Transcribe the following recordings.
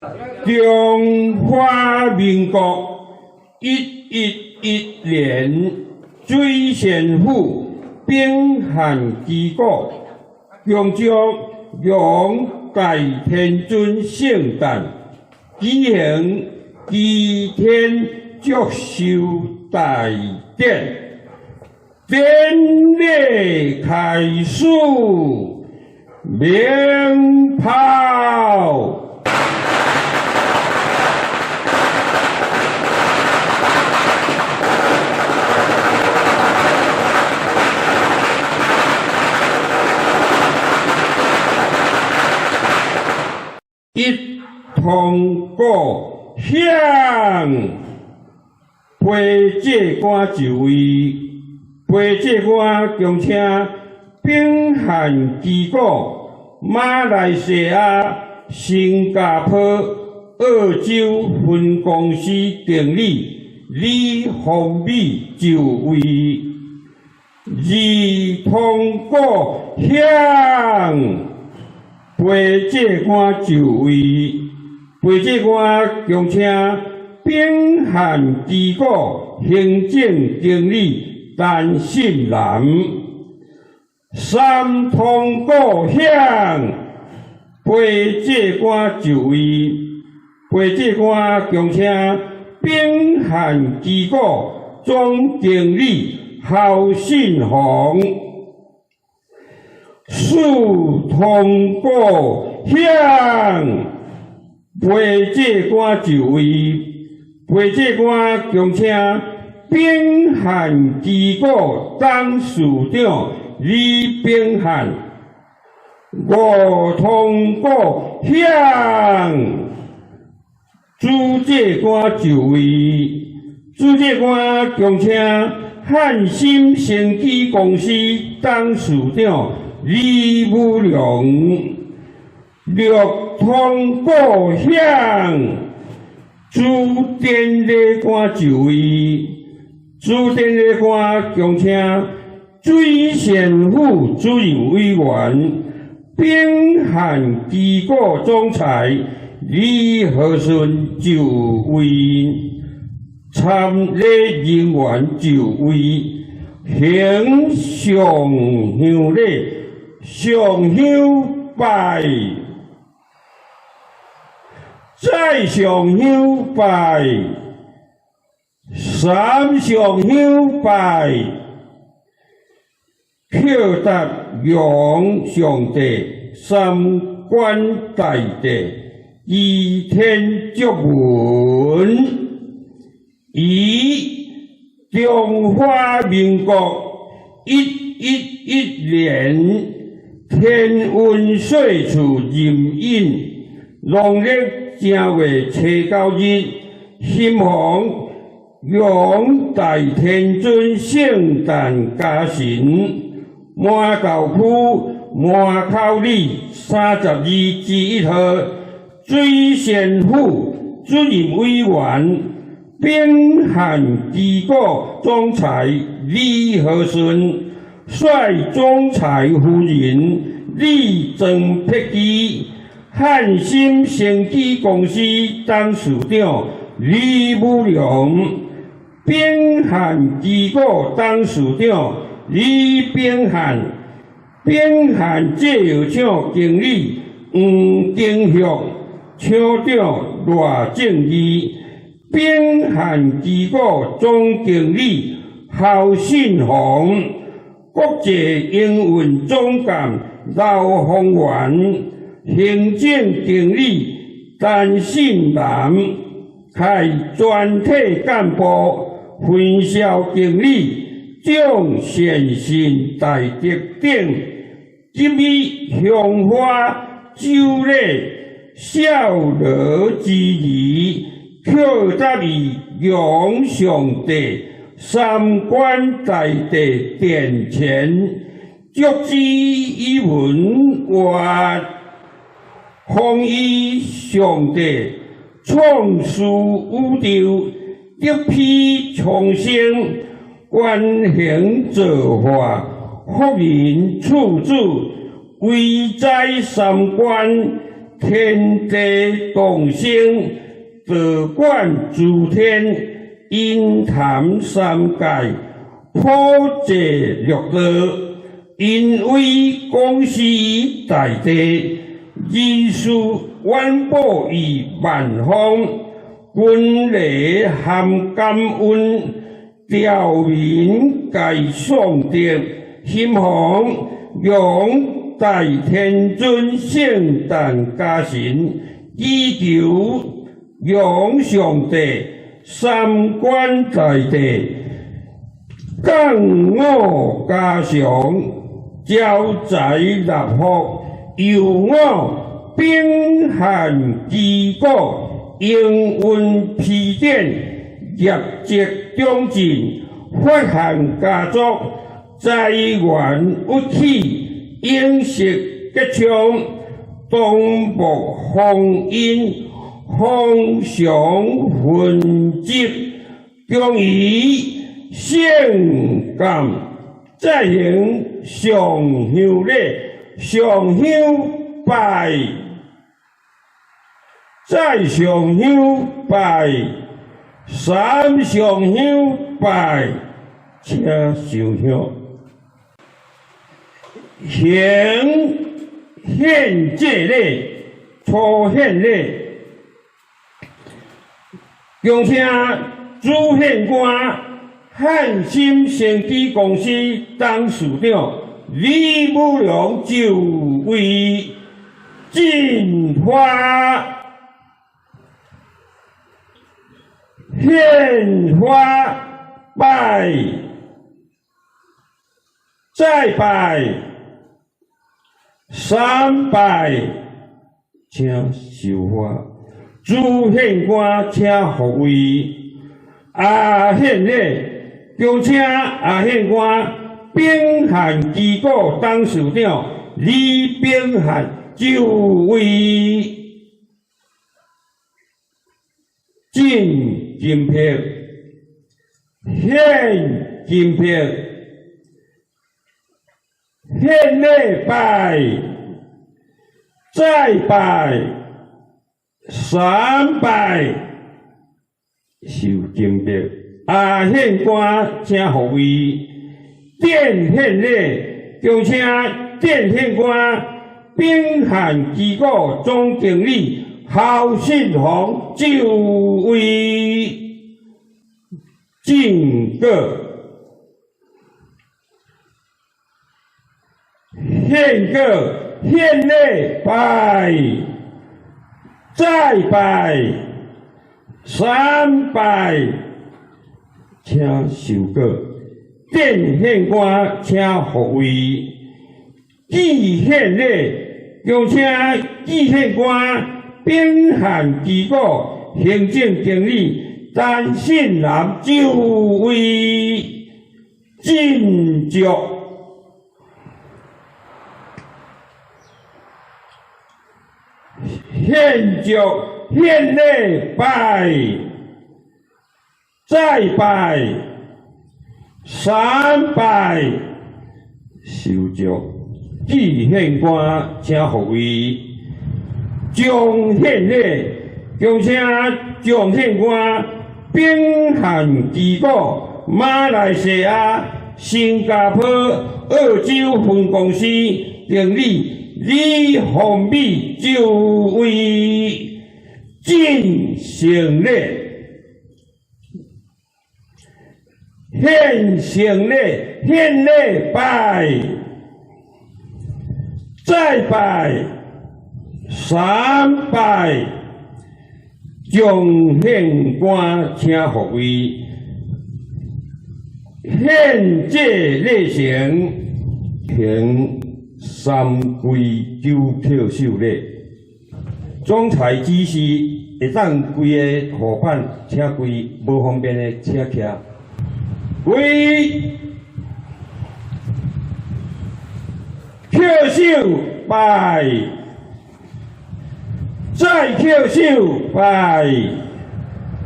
中華民國111年水仙府秉漢旗鼓恭祝楊大天尊聖誕，舉行齊天祝壽大典，典禮開始，鳴炮。一通鼓響，陪祭官就位，陪祭官恭請秉漢旗鼓馬來西亞、新加坡、澳洲分公司經理李宏美就位。二通鼓響，陪祭官就位，陪祭官恭請秉漢旗鼓行政經理陳信南。三通鼓響，陪祭官就位，陪祭官恭請秉漢旗鼓總經理侯信鴻。四通鼓響，陪祭官就位，陪祭官恭請秉漢旗鼓董事長李秉漢。五通鼓響，主祭官就位，主祭官恭請漢心生機公司董事長李武龍。六通鼓響，主典禮官就位，主典禮官恭請水仙府主任委員、秉漢旗鼓總裁李和順就位，參禮人員就位，行上香禮，上香拜，再上香拜，三上香拜，叩答楊上帝三官大帝齊天祝文，以中華民國111年天文歲次壬寅農曆正月初九日，新房楊大天尊聖誕嘉神，饅頭區饅口里32之1號，水仙府主任委員、秉漢旗鼓總裁李和順率總裁夫人李莊碧基、漢心生機公司董事長李武龍、秉漢旗鼓董事長李秉漢、秉漢製藥廠經理黃金玉、廠長賴正義、秉漢旗鼓總經理侯信鴻、國際營運總監劉宏源、行政經理陳信南，開全體幹部、分銷經理蔣善信大德等，給予香花、酒禮、孝樂之儀，叩答於楊上帝三官大帝殿前，祝之以文曰：奉以上帝創始宇宙，得披蒼生，觀行造化，福人處子，唯哉三官，天地同生，道觀諸天，音談三界，普濟六道，因為廣施大地，仁慈遠播於萬方，軍禮含感恩，調民皆頌德，欣逢陽大天尊聖誕嘉神，祈求陽上帝三官大帝降我嘉祥，招財納福，佑我秉漢旗鼓，應運批典，業績長進，法漢家族，財源鬱起，永續吉昌，東木豐蔭，風祥雲集，恭儀聖感，再行上香禮，上香拜，再上香拜，三上香拜，請收香。行獻祭禮，初獻禮，恭請主獻官漢心生機公司董事長李武龍就位進花獻花拜，再拜三拜，請收花。主獻官請復位，阿獻禮，恭請阿獻官秉漢旗鼓董事長李秉漢就位進金箔，獻金箔，獻禮拜，再拜，三拜，收金箔。阿獻官請復位，殿獻禮，恭請殿獻官秉漢旗鼓總經理侯信鴻就位進果，獻果獻禮拜，再拜，三拜，請收果。殿獻官請復位，祭獻禮，恭請祭獻官秉漢旗鼓行政經理陳信南就位進祝，獻祝獻禮拜，再拜，三拜，收祝。祭獻官請復位，將獻禮，恭請將獻官秉漢旗鼓馬來西亞、新加坡、澳洲分公司經理李鳳美就位進行禮，獻行禮，獻禮拜，再拜，三拜，將獻官請復位，獻祭禮成，行三跪九叩首禮。總裁指示會當跪的伙伴請跪，無方便的請徛。跪，叩首拜，再叩首拜，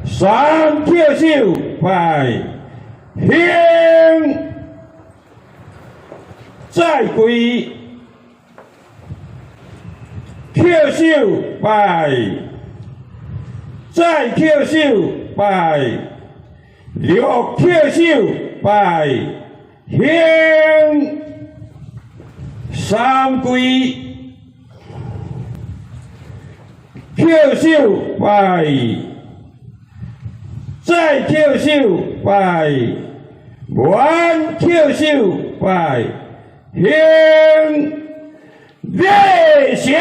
三叩首拜，行，再跪。叩首拜，再叩首拜，六叩首拜，行三跪，叩首拜，再叩首拜，滿叩首拜，行禮成。